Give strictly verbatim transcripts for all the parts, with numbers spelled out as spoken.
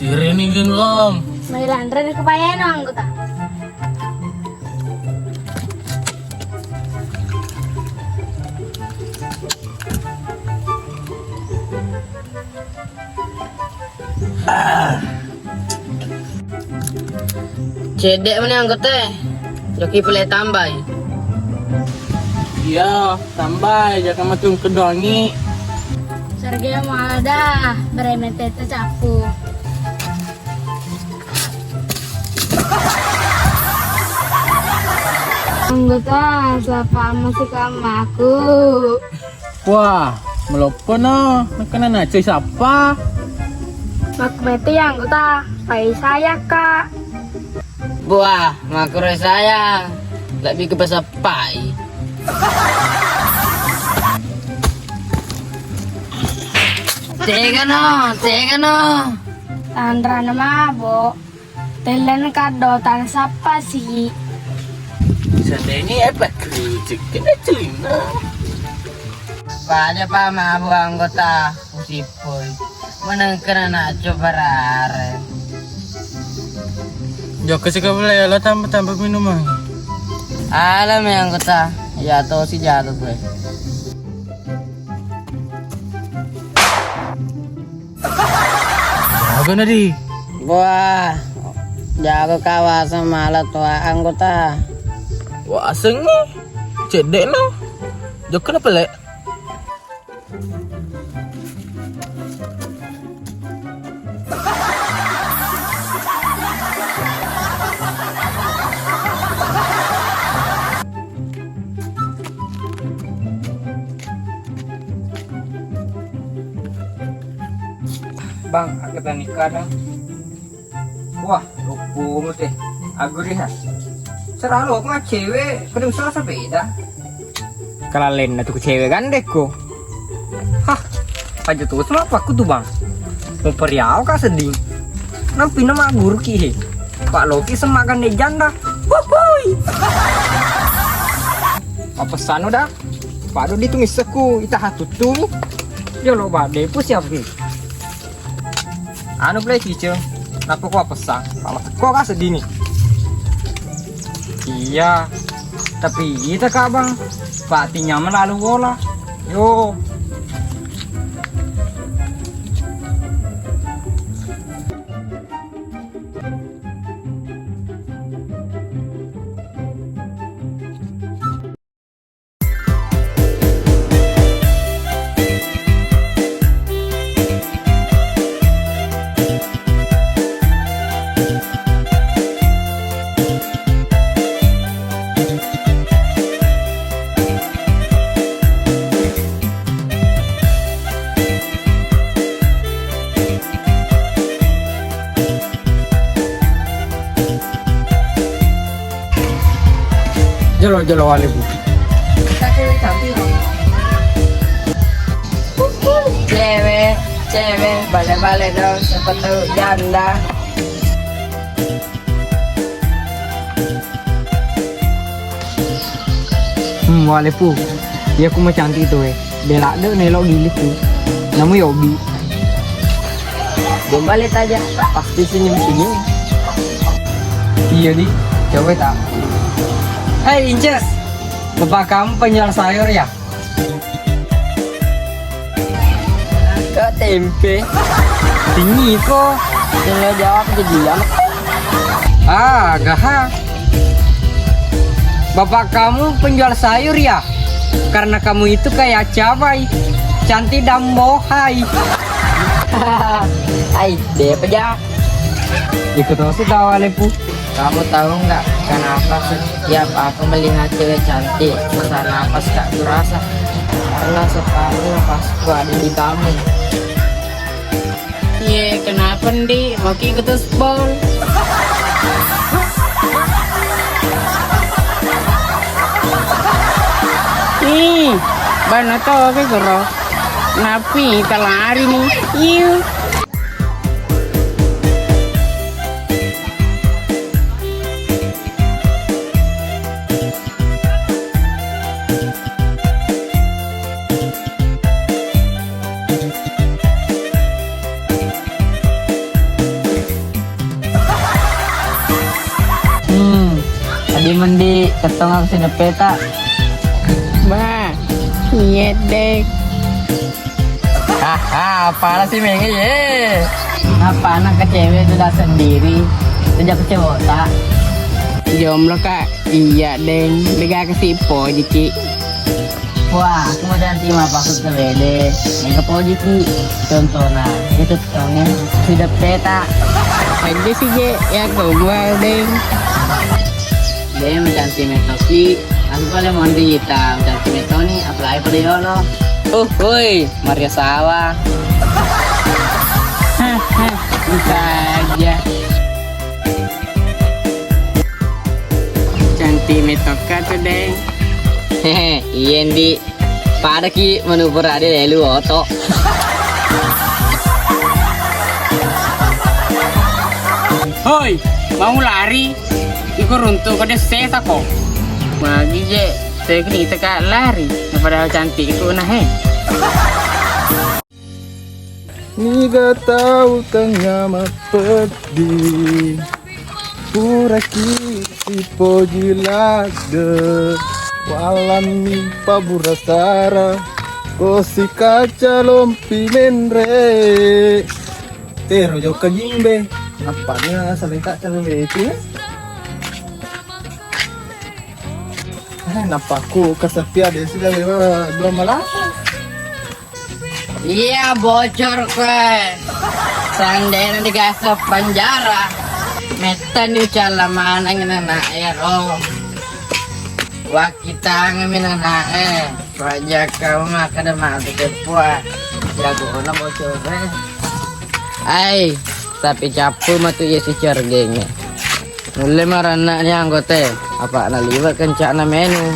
Reni genrong. Mailanre ni kebayang anggota. Cedde' meni anggota e. Joki pole tambai. Iya, tambai, jaka matung kedoangi. Sarge mada, beremete te capu. Anggota, sapa masih kamaku? Wah, meloppo no, nakana nacoi sappa? Makku mete ya anggota, pai saya kak. Buah, makkuroi saya, lebih ke pesappai. Tega no, tega no. Tanrana mabo. Tellen kaddo tang sappa si. Sandeni apa krucuk kena celina. Pada pa mabo anggota usipoi. Menengkena nak coba rare. Jokka sika pula ya lo tambah-tambah minumang. Alam ya anggota. Ya to si jago gue. Jago nadi. Wah, jago kawasan malah tua anggota. Wasengngi, cedde no. Jokka na pele. Bang, aku tani kadang. Wah, ruppumu teh. Aguri ha. Seralu aku mah cewek, pada usaha sepeda. Kalalenna tu cewek gandekku. Hah, aja tu sama apa aku tuh bang. Mau periau kah sedih. Nampi nama guru ki he. Pak Loki semak gandeng janda. Wuhui. Apa sanu dah? Padu ditu misseku ita hatuttu. Yo lo bade pu siap ki. Anu play cicil, nappa ko pessang, pala teko ka seddini. Iya, tapi ita ka bang, pati nyaman lalu bola. Yo. Jolo, jolo, wale, Bu. Cewek, cewek, bale-bale dong, siapa tahu janda. Hmm, wale, Pu. Iya ku macantik tu, eh. Bela de nelo gilik tu. Namu yobi. Gombale taja, pasti senyum-senyum. Iya, Di. Coba tak. Hei, Inces. Bapak kamu penjual sayur ya? Kak tempe. Tinggi ko. Yang jawab jadi anak. Ah, gaha. Bapak kamu penjual sayur ya? Karena kamu itu kayak cabai, cantik dan bohai. Ai, deh apa ja? Ikut osi tawa lepu. Kamu tahu nggak kenapa setiap aku melihat cewek cantik, susah napas tak kurasa? Karena separuh napasku ada di kamu. Iye, kenapa ndi? Mau ki ikut sport? Ih, bana to ke goro. Napi talari ni. Iu. Tongeng sideppeta. Bah, iya deng. Haha, apana si menge ye? Apana ke cewek itu dah sendiri. Itu jago cewek tak. Jomblo kak, iya deng. Dega ke si pojiki. Wah, aku mau cantik mah pasut ke bede. Yang ke pojiki. Contohnya, itu tongeng sideppeta. Aja sih je, ya gombal deng. Deng, cantik metoki. Aku paling mau cerita, cantik metoni, apalagi pada yolo. Oh, woi, Maria Sawa. Hah, hah, bisa aja. Cantik metokka tuh, deng. Hehe, iya, Ndi. Padaki manuper ade lelu oto. Hoi, mau lari? Iko runtu ko desseta ko. Magi je, saya kini teka lari, padahal cantik itu nah he. Niga tau tengnga mapeddi, puraki sipoji ladde, walammi pabbura sara, ko sikaca lompi menre. Tero jokka jimbe, nappani salengka calung itu. Eh, nappaku kesepian deh sudah lewat dua malasa. Iya, bocor koe. Seandainya digasep penjara, metta ni ucalla maneng nana ero. Wakitangami nana e. Raja kau maka ada mati kepua. Jago na bocor e. Ai, tapi cappu matu iya si cergenge. Nulle maranna ni anggote, apa naliwet kencana menu.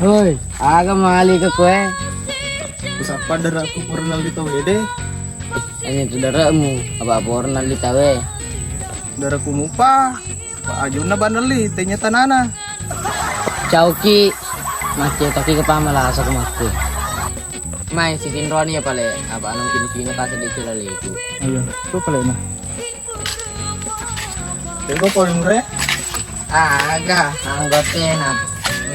Hoi, aga mali ke koe? Kusappa darakku pura nalli tau ede. Ini tu darakmu, apa pura nalli tawe? Darakku mupa. Pak ajunna banelli, tenya tanana. Cauki, macetoki ke pamalasa ku makku. Mai sitinroni ya pale, apa anu kini-kini pas di cilaliku. Ayo, tu pale na. Tengok poin re. Aga, anggotena.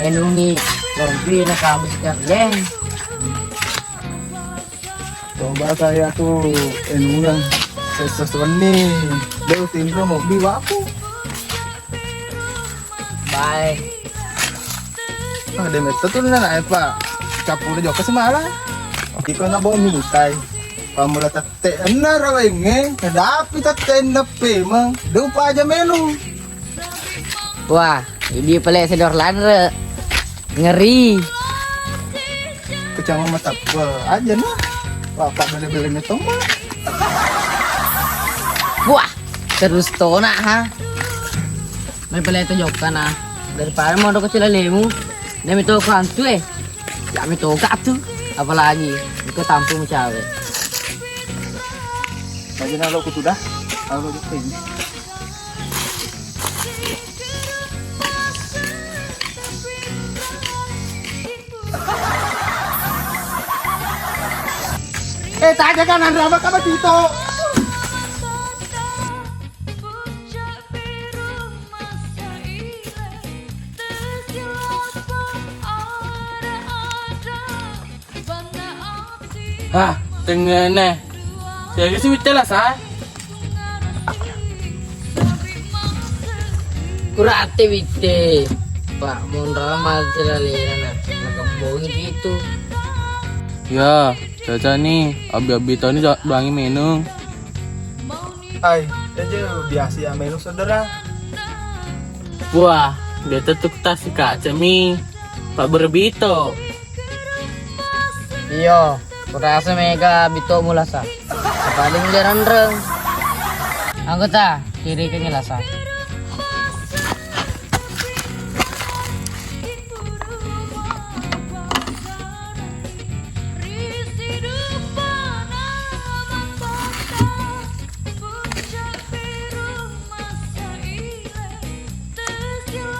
Menungi, lompi na kamu sekarang. Coba saya tuh enungan sesuatu nih. Dia tinro mau biwaku. Baik. Ah, dia metto tuh nana apa? Campur jokka semala. Iko na bawa mitai. Pamula tette enna rawenge, nadapi tette enna pemeng. Dia upa aja melu. Wah, ini pale sedor lanre. Ngeri. Kecama matappe aja na. Bapak bele-bele metong mah. Wah, terus tona ha. Mai pale to jokka na. Daripada mau ke cilalemu. Dia metong kantu eh. Ya metong katu. Apalagi itu tampu mecawe. Lagi nalo kutu dah. Kalau gitu ini. Eh, tak ada kan, Andra, apa kabar, Tito? Ah, tengene. Jadi si Witte lah, sa? Kurate Witte. Pak, monra mal celalena na. Nakembongi itu. Ya, caca nih. Abi-abi tau nih doangi menung. Ai, aja biasa ya melu saudara. Wah, beta tuh tas kaca mi. Pak Berbito. Iyo, kurasa mega bito mulasa. Paling dia renreng. Anggota, kiri ke ngelasa.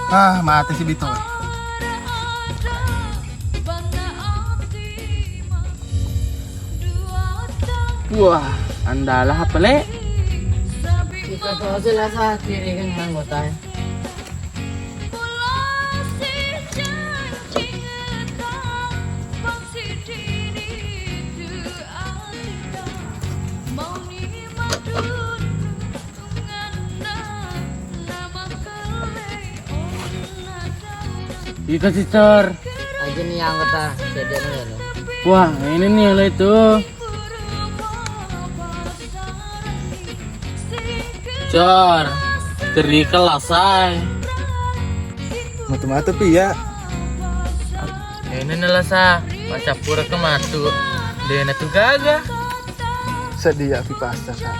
Ah, mate si Bito. Wah, andalah apa, Le? Kita to aja lah, Sa, kiri kan anggota. Iko sisor. Aja nih anggota sedianya lo. Wah, ini nih lo itu. Cor, teri kelas ay. Matu-matu pi ya. Ini nih lah sa, macappura ke matu. Dena tu gaga. Sedia pi pasta sa.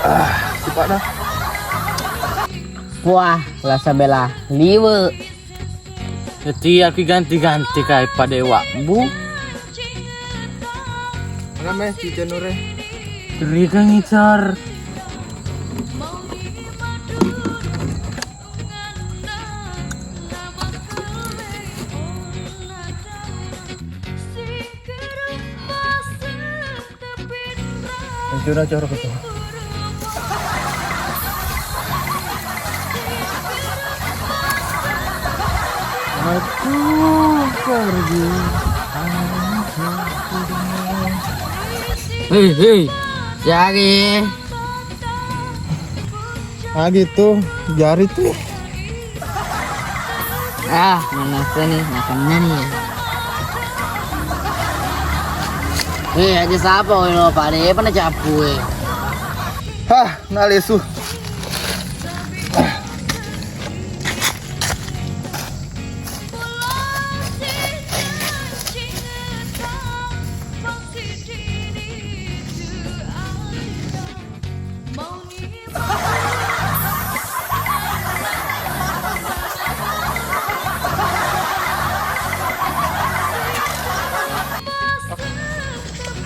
Ah, cepat dah. Wah, lasa bela liwe. Jadi aku ganti-ganti kai pada wak bu. Mana meh cica nure? Teri kan ngicar. Hancur aja orang itu. Aku pergi. Hei, hei, jari. Ah gitu, jari tuh. Ah, mana nih, makannya nih. Eh, aja siapa lo pada apa na capu eh. Hah, nalesu.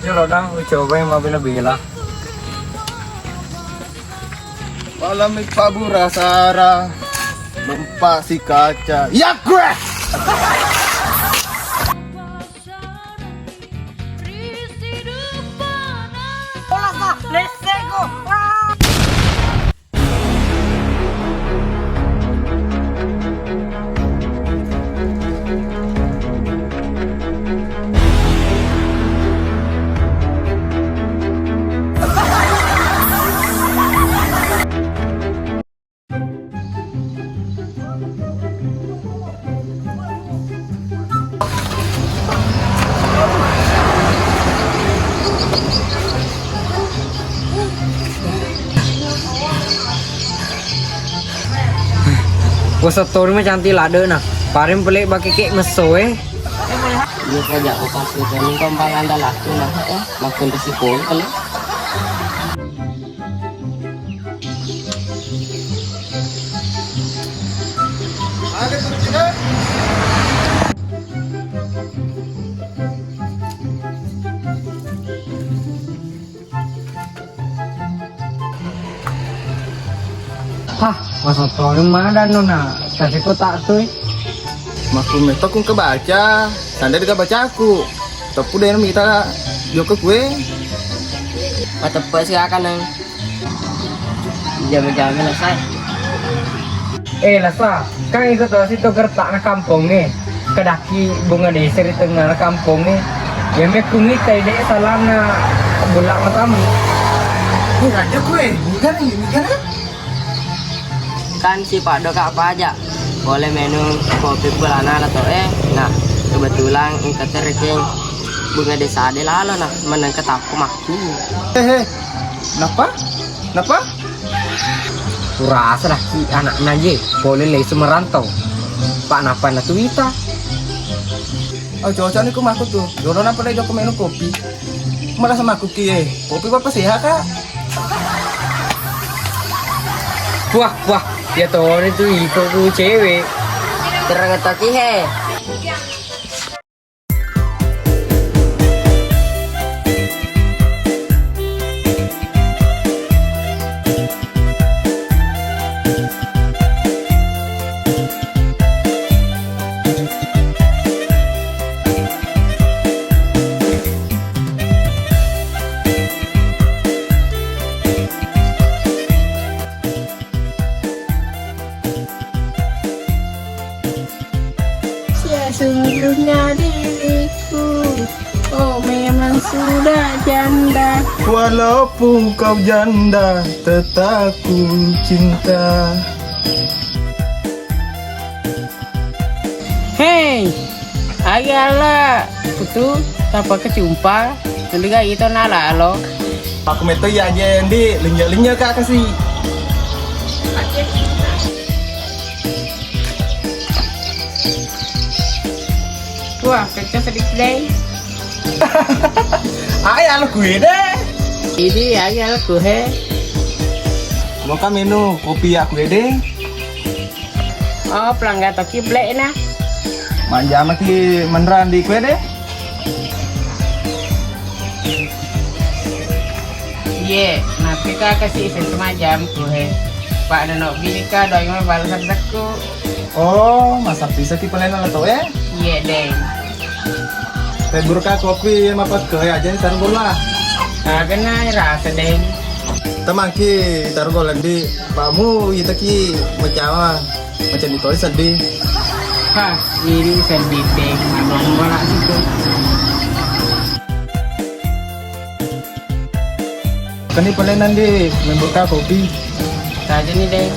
Coba dang, coba yang mau bela-bela. Malam ini Pak Burasara, mempak si kaca. Ya gue! Wasettori mah cantik ladde na. Paring pele bakeke messo e. Iya saja opas itu nih kompang anda laku nah eh makin risiko kali. Hah, masa tolong mana nona? Kasih kotak tuh. Makku meto ku kebaca, sanda dega bacaku. Teppu deh mita joko kue. Mateppe sih akan neng. Jame-jame lah saya. Eh, Lasa, kan iko to situ gertak na kampong ni. Kedaki bunga desa di tengah na kampong ni. Ya me kumita ide salana bulak matamu. Ini raja kue, bukan ini, bukan? Kan si Pak Doka apa aja boleh minum kopi pulana lah to eh. Nah, kebetulan iko terkeng bunga desa de lalo nah meneng ketapku makku. Hehe, napa? Napa? Kurasa dah ki anakna je, pole lesu merantau. Pak napa na tuita? Oh, cocok nih ku makku tuh. Dulu napa deh joko minum kopi? Malah sama aku ki eh. Kopi apa sehat kak? Wah, wah, ya tore tuh iko ku cewek. Terang toki he. Punya diriku, oh memang sudah janda. Walaupun kau janda, tetap ku cinta. Hei, aga ala kutu tapakacumpa, nduga ito nalalo. Aku metto iya aja, Ndi, lenye-lenye ka kasi. Wah, kecil sedikit deh. Ayo, aku ide. Ini ayo, aku he. Mau ka minum kopi aku ide. Oh, pelanggan toki blek na. Manjama ki menran di kue deh. Iye, napi ka kasi sen semajam ku he. Pak nenok bini ka doang me balasan teku. Oh, masa bisa ki pelena leto eh? Iye, deng. Tebur ka kopi mapat ke aja ni taruh bola. Kagena rasa, deng. Temaki taruh bola di pakmu ita ki macawa. Macam itu sedih. Hah, ini sedih, deng. Abang bola situ. Kani palenan di membuka kopi. Saja ni, deng.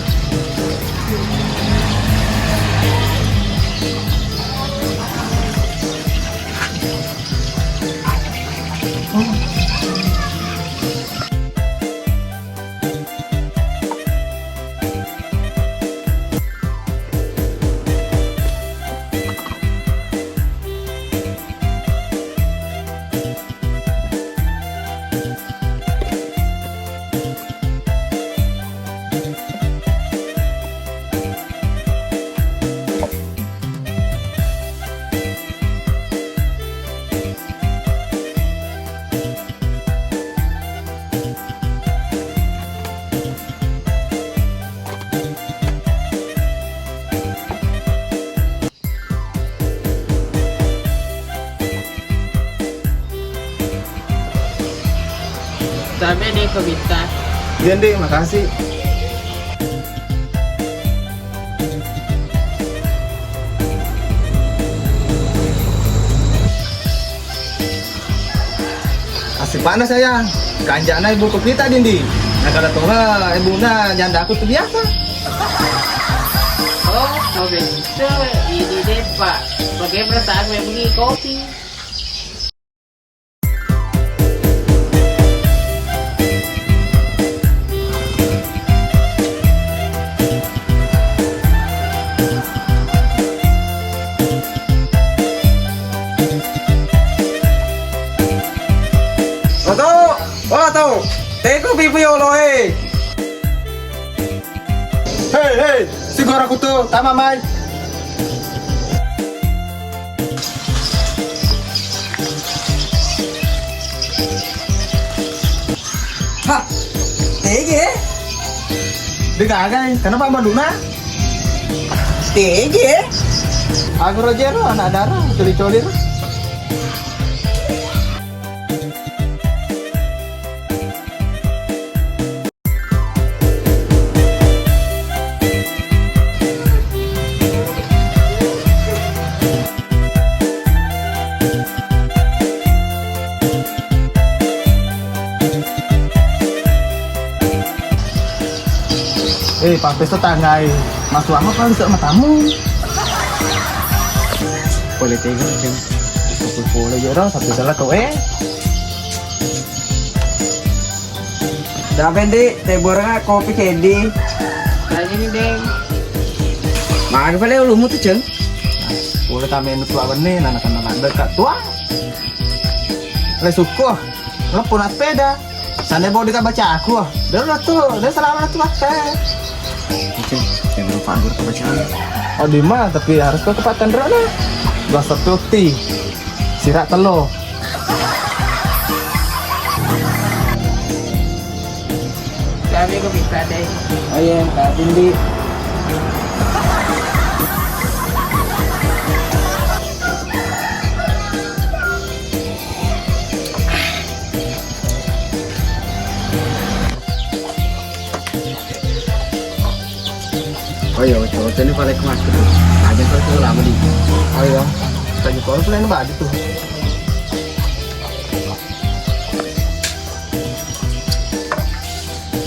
Tabe deh, Kobita. Iya, Ndi, makasih. Asipana sayang, kanjana ibu kita dindi. Nah, kalau tonga ibuna janda aku tuh biasa. Oh, oh begitu. Ini deh, Pak. Pakai perasaan memang kopi. Oto, oto, teko pipi olo e. Hei, hei, sigora kutu, tama mai. Hah, tege? Degaga, kenapa maduna? Tege? Aku Rojero, anak dara, coli-coli. Eh, pampes tetangga e. Mas Wama paling sok matamu. Boleh tega, Ceng. Boleh, boleh, ya, Ro. Satu salah tuh, eh. Dapendi, teh borengna kopi kedi. Tadi ni, Deng. Magi pale ulumu tu, Ceng? Boleh kami nu tua benne, nana kan nana dekat tua. Le suko, lo pun sepeda. Sana bawa dekat baca aku. Dia lah tu, dia selama tu pakai. Ceng, yang lupa gue baca. Oh, di mana? Tapi harus kau tempat tendera lah. Gua setuti. Sirak telo. Kami ke pizza deh. Oh iya, Kak Cindy. Oh iya, oke, oke, ini paling kemas gitu. Aja kalau lama di. Oh iya. Tadi kono tu lain baju tu.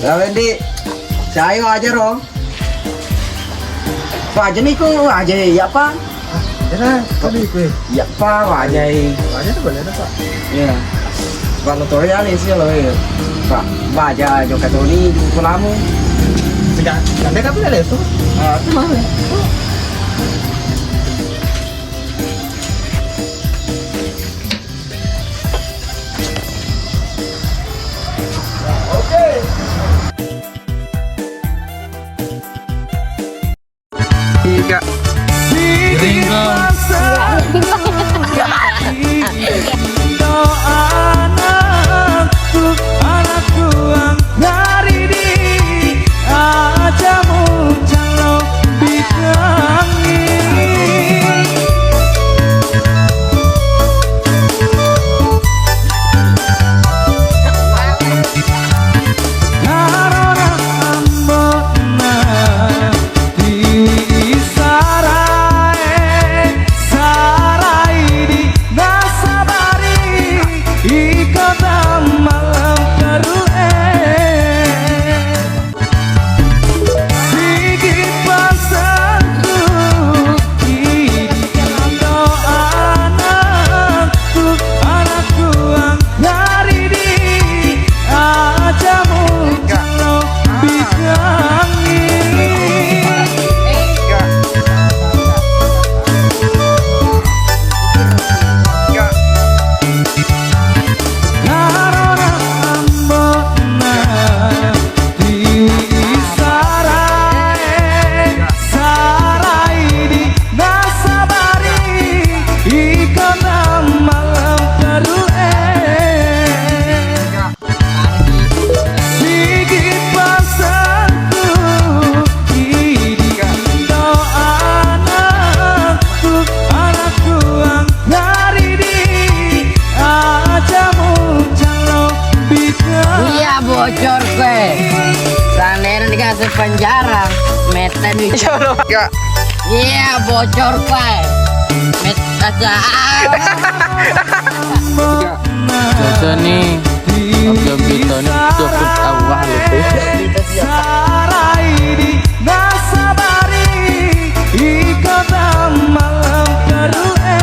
Ya, Wendi. Cai wajar, Om. Waja ni ku, waja, iya, Pak. Era tadi ku. Iya, Pak, waja. Waja tu boleh ada, Pak. Iya. Kalau tu ya, ni sih, lo, iya. Pak, baja, jo, katoni, di kulamu. Tidak, nanti kapan ada itu? Ah, itu mana? Tiga. Ringo. Doa anakku, anakku yang dari di aja muncang lo bikangi. Karena ambo'na di Israel, sarai di nasabari, iko tammaleng teru'e. Sigi pasengku, idi doa anakku, anakku yang dari di aja muncang lo bikangi. Narona ambo'na di Israel, sarai di nasabari, iko tammaleng teru'e. Sigi pasengku, idi doa anakku, anakku yang dari di aja muncang lo bika. Iya, bocor kue. Seandainya dikasih penjara, meten. Iya, bocor kue. Meten. Biasa nih, abis-abis tahun itu dapat awal itu. Sarai di nasabari, iko tammaleng teru'e.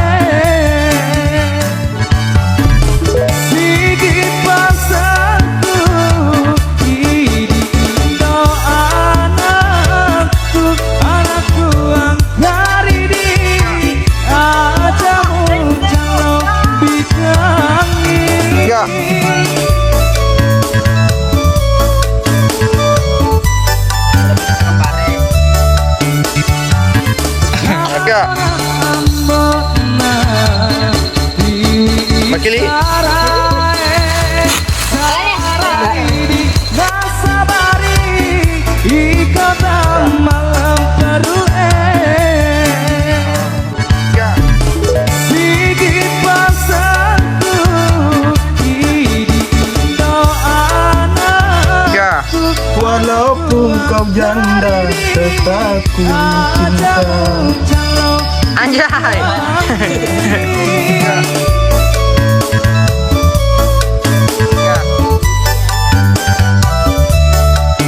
Sigi pasengku, idi doa anakku, anakku yang dari di aja muncang lo bikangi. Ya. Makili. Sigi pasengku, idi doa anakku. Ya. Walaupun kau janda, tetap ku cinta. Anjay.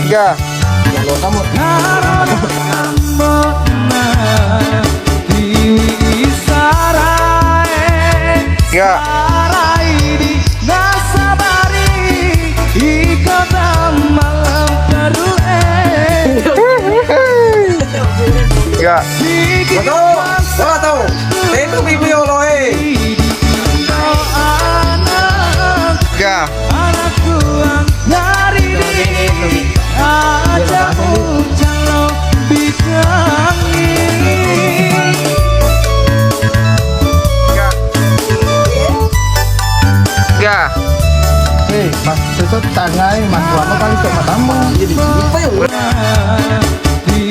Ya. Ya. Nasabari, iko tammaleng teru'e. Ya. Sigi pasengku, tega bibi oloe. Ya. Anakku yang dari di aja muncang lo bikangi. Ya. Eh, pas sesot tangai, mas, apa kali sama tamu? Jadi, apa ya? Di